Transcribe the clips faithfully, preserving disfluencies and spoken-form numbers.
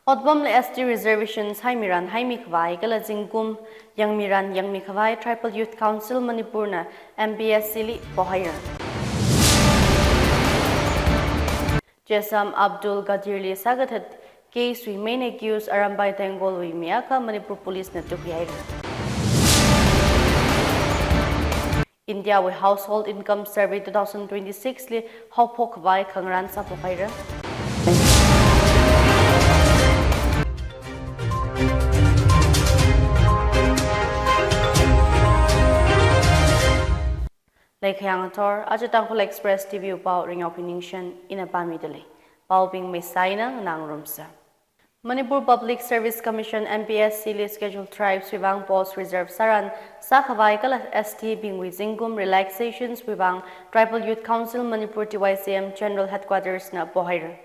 Otpamli S T reservations haimiran haimi khavai kala zingkum yangmiran yangmi khavai Tribal Youth Council Manipur na M P S C li pohaira. Chesam Abdul Qadir li sākathat case wui main accused Arambai Tenggol wui mi akha Manipur Police na tukhuihaira. India wui Household Income Survey two thousand twenty-six li haophok khavai khangarān sāphok haira. Leikhayang athor, aja Tangkhul Express T V wui pao Ringyao Phiningshen ina pāmida lei. Paobing mei saina nganāngarumsa. Manipur Public Service Commission, M P S C li Scheduled Tribes wui vang post reserve sāran sākhavai kala S T bingwui zingkum relaxations wui vang Tribal Youth Council Manipur, T Y C M General Headquarters na pohaira.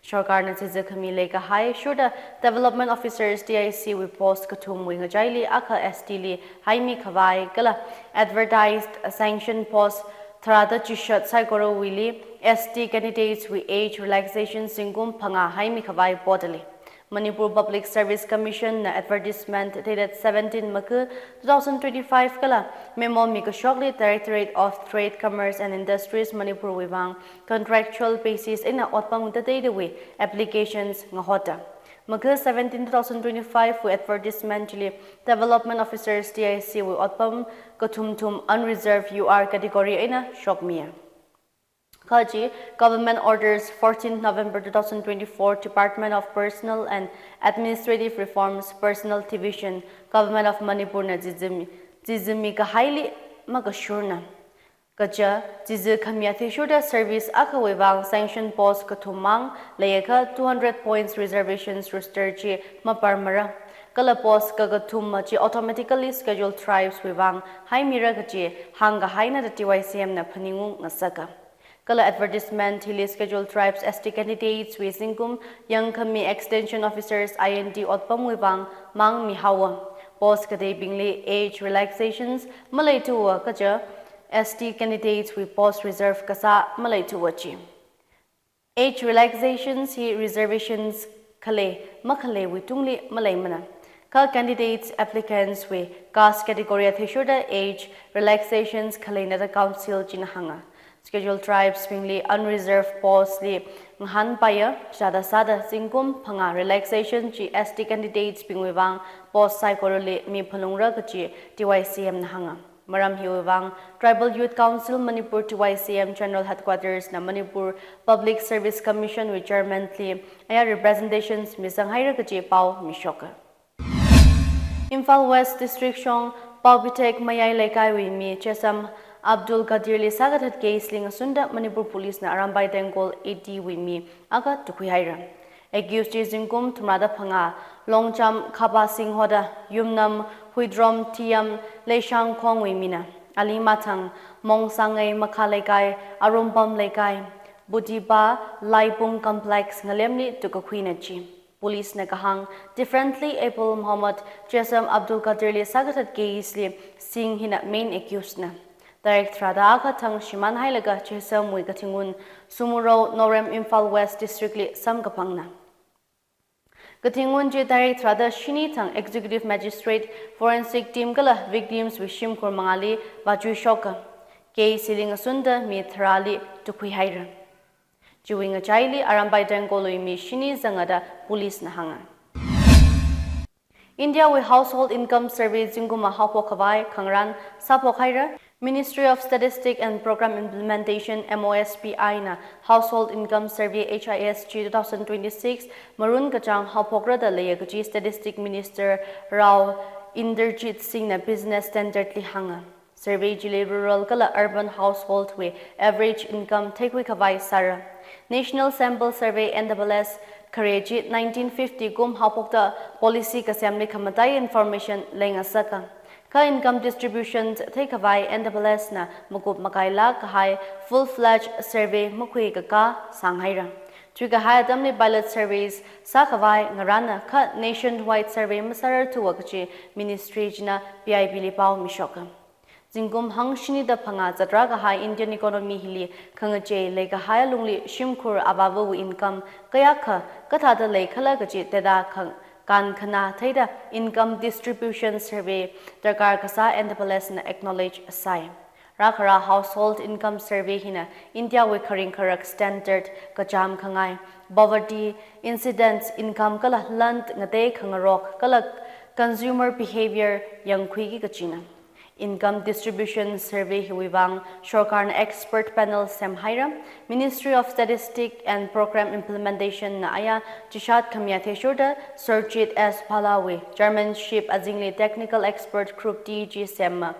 Sorkarna chizi khami leikahai shurda Development Officers, D I C wui post kathumwui ngachaili akha S T li haimi khavai kala advertised sanction post tharāda chishat saikorawuili S T candidates wui age relaxation zingkum phangā haimi khavai poda lei. Manipur Public Service Commission na advertisement dated seventeen Magha two thousand twenty-five kala memo mikashokli Directorate of Trade, Commerce and Industries Manipur wui vang contractual basis eina otpam ngatatei dawui applications ngahoda. Magha seventeen two thousand twenty-five wui advertisement chili Development Officers, D I C wui otpam kathumthum unreserved U R category eina shokmiya. Kha chi Government Orders fourteenth November two thousand twenty-four, Department of Personnel and Administrative Reforms, Personnel Division, Government of Manipur na chizimi, chizimi kahaili makashurna. Kaja, chizi khami athishurda service akhawui vang sanction post kathum mang leiakha two hundred points reservations roster chi maparmara. Kala post kakathuma chi automatically Scheduled Tribes wui vang haimira kaji hāngkahaina da T Y C M na phaningung ngasaka. Kala advertisement hili Scheduled Tribes S T candidates wui zingkum yangkhami Extension Officers I N D otpamwui vang mang mihaowa. Post kateibingli age relaxations maleithuwa kaja S T candidates wui post reserve kasā maleithuwa chi. Age relaxations hi reservations khalei makhaleiwui tungli maleimana. Kha candidates applicants wui caste category athishurda age relaxations khaleina da council china hānga. Scheduled Tribes bingli unreserved post li ngahānpaiya, chithāda sāda zingkum phangā relaxation chi S T candidates bingwui vang post saikorali miphalungra kaji T Y C M na hānga. Maram hiwui vang, Tribal Youth Council Manipur, T Y C M General Headquarters na Manipur Public Service Commission wui Chairman li aya representations misanghaira kaji pao mishoka. Imphal West District shong Paopithek Mayai Leikaiwui mi Chesam Abdul Qadir li sākathat case li ngasunda Manipur Police na Arambai Tenggol eighty wui mi akha tukhuihaira. Accused chi zingkum thumrada phangā, Longcham Khapa Singh hoda, Yumnam, Huidrom, Thiyam, Leishang khongwui mina. Ali mathang, Mongsangei Makha Leikai, Arumpam Leikai, Butipa, Laipung Complex ngalemli tukakhuina chi. Police na kahāng, differently abled Mohammed Chesam Abdul Qadir li sākathat case li Singh hina main accused na. Tarik tharāda akha thang shimānhailaga Chesamwui kathingun Sumuro Norem Imphal West District li samkaphangna. Kathingun chi tarik tharāda shini thang Executive Magistrate, Forensic Team kala victims wui shimkhur mangāli vāchuishoka. Case hili ngasunda mi tharāli tukhuihaira. Chiwui ngachaili Arambai Tenggolwui mi shini zangada police na hānga. India wui Household Income Survey zingkum haophok khavai khangarān sāphok haira. Ministry of Statistics and Programme Implementation, M O S P I na Household Income Survey, H I S G, two thousand twenty-six marun kachāng haophokra da leiya kaji Statistics Minister Rao Inderjit Singh na Business Standard li hānga. Survey chili rural kala urban household wui average income theikhui khavai sāra. National Sample Survey, N S S, khare chi nineteen fifty kum haophokta policy kasemli khamataiya information leingasaka. Kha income distribution theikhavai N S S na makup makailāk kahai full-fledged survey makhuikakā sānghaira. Thuikahai atamli pilot surveys sākhavai ngarāna kha nationwide survey masārarthuwa kaji ministry china P I B li pao mishoka. Zingkum hangshini da phangā zatrā kahai Indian economy hili khangachei leikahai alungli shimkhur avāva̱wui income kayākha kathāda leikhala kaji data khang-, kankhana theida income distribution survey darkar kasā N F S na acknowledge sāi. Rākhara Household Income Survey hina India wui kharing kharak standard kachām khangai, poverty, incidence, income kala land ngatei khangarok kala consumer behavior yangkhuiki kachina. Income Distribution Survey hiwui vang sorkarna expert panel semhaira. Ministry of Statistics and Program Implementation na aya chishat khami athishurda Surjit S Bhalawui chairmanship azingli technical expert group T E G semma,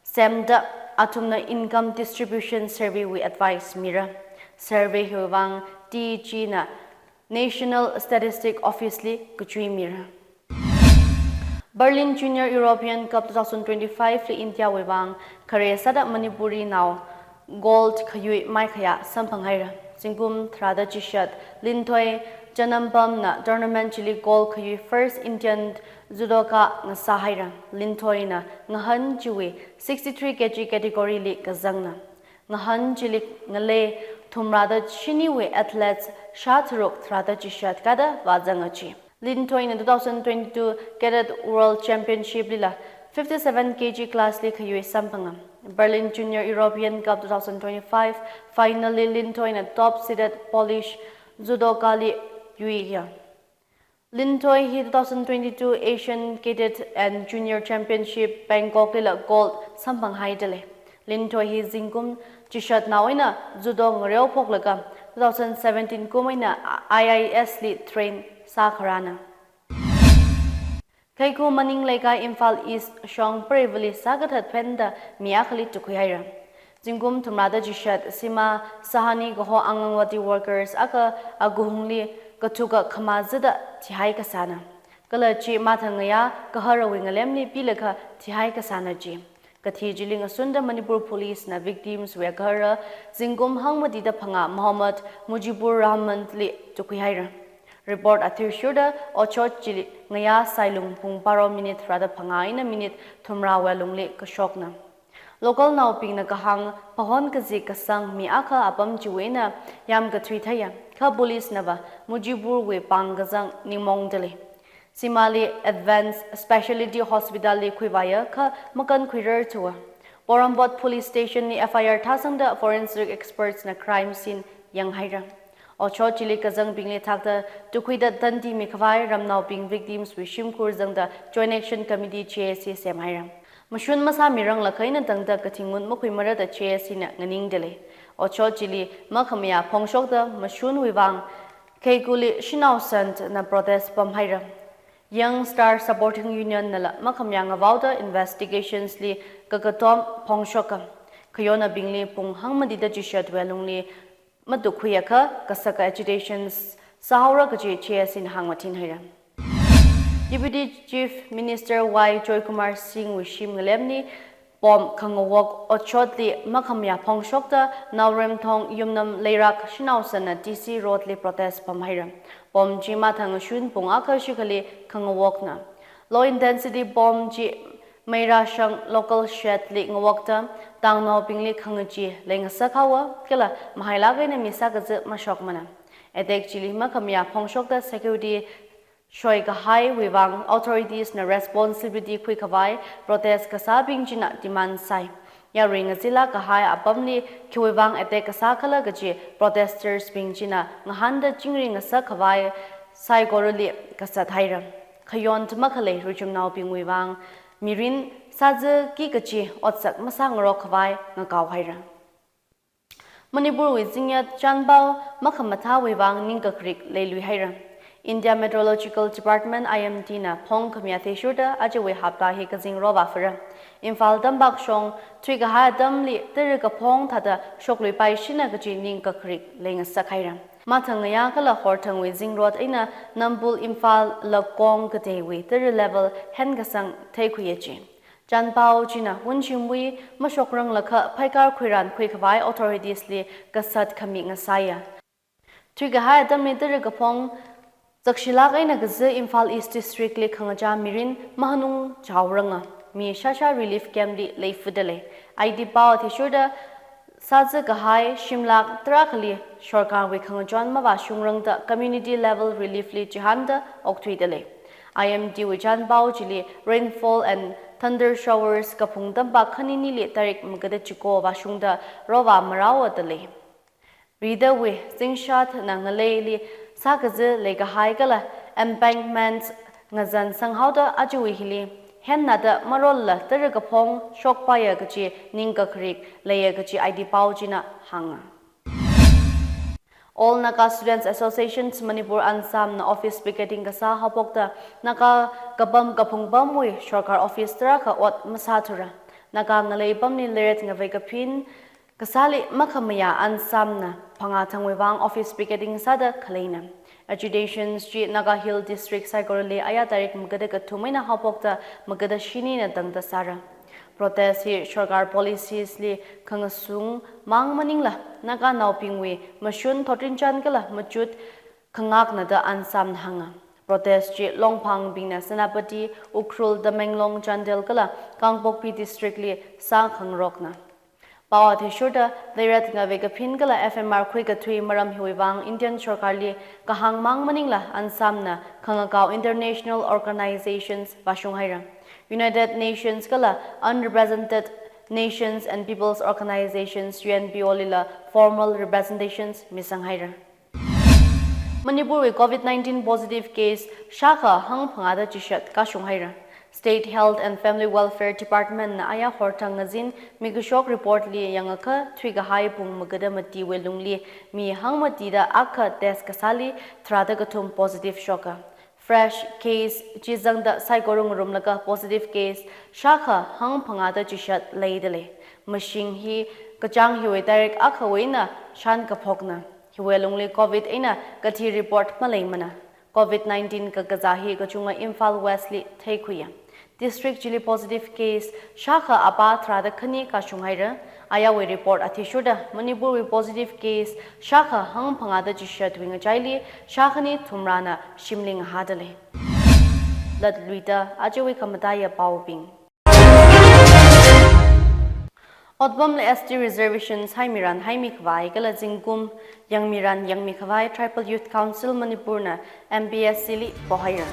semda athumna Income Distribution Survey wui advice mira. Survey hiwui vang T E G na National Statistic Office li kachui mira. Berlin Junior European Cup two thousand twenty-five li India wui vang khare sāda Manipuri nao gold khayui maikhayā samphanghaira. Zingkum tharāda chishat Linthoi Channampam na tournament chili gold khayui first Indian judoka ngasāhaira. Linthoi na ngahān chiwui sixty-three K G category li kazangna. Ngahān chili ngalei thumrāda shiniwui athletes shātharuk tharāda chishat kada vāzanga chi. Linthoi na two thousand twenty-two Cadet World Championship lila fifty-seven K G class li khayui samphanga. Berlin Junior European Cup two thousand twenty-five final li Linthoi na top seeded Polish judoka li yuiya. Linthoi hi two thousand twenty-two Asian Cadet and Junior Championship Bangkok lila gold samphanghaidalei. Linthoi hi zingkum chishat naowui eina judo ngareo phoklaga two thousand seventeen kum eina I I S li train sākharāna. Keiku Maning Leikai Imphal East shong preivali sākathat phenda mi akhali tukhuihaira. Zingkum thumrāda chishat Sima Sahani kaho Anganwadi workers akha akuhungli kathuka khamazida thihai kasāna. Kala chi mathang ngayā gaharawui ngalemli pilaga thihai kasāna chi. Kathi chili ngasunda Manipur Police na victims wui gahara zingkum hangmatida phangā Mohammad Mujibur Rahman li tukhuihaira. Report athishurda otshot chili ngayā sailung pung baro minute tharāda phangā eina minute thumrāwui alungli kashokna. Local naobingna kahāng phahon kazi kasang mi akha apam chiwui eina yamkathui theiya, kha police nava Mujibur wui pāng kazang ningmaongdalei. Simali Advanced Specialty Hospital li khuivāya kha makankhuirarthua. Porompat Police Station li F I R thāsangda forensic experts na crime scene yanghaira. Otshot chili kazangbingli thakta tukhuida tandi mikhavai ramnaobing victims wui shimkhur zangda Joint Action Committee J A C semhaira. Mashun masāmirang lakhaina tangda kathi ngun makhuimara da J A C na nganingdalei. Otshot chili makhamayā phongshokda mashunwui vang Keikuli shanao sānna protest pamhaira. Young Star Supporting Union nala makhamayā ngavaoda investigations li kakatom phongshoka. Khayonabingli pung hangmatida chishatwui alungli matukhuiakha kasaka agitations sāhaora kaji J A C na hāngmathinhaira. Deputy Chief Minister Y Joykumar Singh wui shim ngalemli bomb khangawok otshotli makhamayā phongshokta Naoremthong Yumnam Leirak shanao sānna D C Road li protest pamhaira. Bomb chi mathang shun pung akha shikhali khangawokna. Low intensity bomb chi Meirashang local shed li ngawokta tangnaobingli khangachee leingasak haowa, kala mahailāk eina mi sākazā mashokmana. Attack chili makhamayā phongshokta security shoikahaiwui vang authorities na responsibility khuikhavai protest kasābing china demand sāi. Yarui ngazila kahai apamli khiwui vang attack kasākhala kaji protesters bing china ngahānda chingri ngasakkhavai saikorali kasat haira. Khayon makhalei ruichumnaobingwui vang mirin sāzāki kaji otsak masāngarokkhavai ngakaohaira. Manipurwui zingyat chanpao makhamathāwui vang ningkakrik leiluihaira. India Meteorological Department, I M D na phongkhami athishurda ajawui hapta hi kazing rovā phara. Imphal tampakshong thuikahai atamli tara kaphong thāda shokluipaishina kaji ningkakrik leingasakhaira. Mathang ngayā kala horthangwui zingrot eina Nambul Imphal Lakong kateiwui tara level henkasang theikhuiya chi. Chanpao china wunshimwui mashokranglakha phaikar khuiran khuikhavai authorities li kasat khami ngasāya. Thuikahai atamli tara kaphong zakshilāk eina kazā Imphal East District li khangachā mirin mahanung chaoranga. mi shāshā relief camp li leifudalei. I D pao athishurda sāzakahai shimlak tarakhali sorkarwui khangachon mavāshungrangda community level relief li chihānda okthuidalei. I M D wui chānpao chili rainfall and thunder showers kaphung tampak khaninili tarik magada chiko vāshungda rovā marao dalei. Ridawui zingshatna ngaleili sākaza leikahai kala embankments ngazan sanghaoda ajawui hili hennada marolla tara kaphong shokpaiya kachi ningkakharik leiya kachi I D pao china hānga. All Naga Students Associations Manipur ANSAM na office picketing kasā haophokta Naga kapam kaphungpamwui sorkar office tarākha ot masāthura. Naga ngalei pamli leret ngavei kaphin kasāli makhamayā ANSAM na phangā thangwui vang office picketing sāda khaleina. Agitations chi Naga Hill District saikorali aya tarik magada kathum eina haophokta magada shinina tangda sāra. Protest hi sorkar policies li khangasung mang maningla Naganaobingwui mashun thotrinchān kala machut khangakna da ANSAM na hānga. Protest chi Longphangbingna Senapati, Ukhrul, Tamenglong, Chandel kala Kangpokpi District li sākhangarokna. Pao athishurda leret ngavei kaphin kala F M R khuikathui maram hiwui vang Indian sorkarli kahāng mang maningla ANSAM na khangakao international organizations vāshunghaira. United Nations kala Unrepresented Nations and Peoples Organizations, U N P O lila formal representations misanghaira. Manipurwui covid nineteen positive case shākha hangphangāda chishat kashunghaira. State Health and Family Welfare Department na aya horthang ngazin mikashok report li yangakha thuikahai pung magada matiwui lungli mi hangmatida akha test kasāli tharāda kathum positive shoka. Fresh case chi zangda saikora ngarumlaga positive case shākha hangphangāda chishat leidalei. Mashing hi kachāng hiwui tarik akhawui eina shān kaphokna. Hiwui lungli covid eina kathi report maleimana. Covid nineteen kakazā hi kachunga Imphal West li theikhuiya. District chili positive case shākha apā tharāda khani kashunghaira. Ayawui report athishurda Manipurwui positive case shākha hangphangāda chishatwui ngachaili shākhani thumrana shimli ngahādalei. Latluida ajawui khamataiya paobing. Otpamli S T reservations haimiran haimikhavai kala zingkum yangmiran yangmikhavai Tribal Youth Council Manipur na M P S C li pohaira.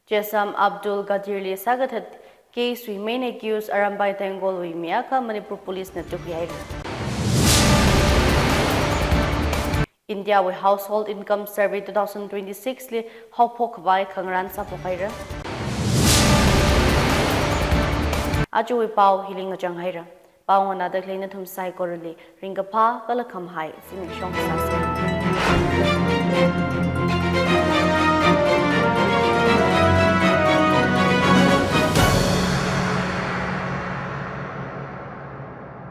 Chesam Abdul Qadir li sākathat case wui main accused Arambai Tenggol wui mi akha Manipur Police na tukhuihaira. India wui Household Income Survey two thousand twenty-six li haophok khavai khangarān sāphokhaira. Ajawui pao hili ngachanghaira. Pao nganāda khalei nathum saikorali ringkaphā kala khamahai zimiksho sāsa.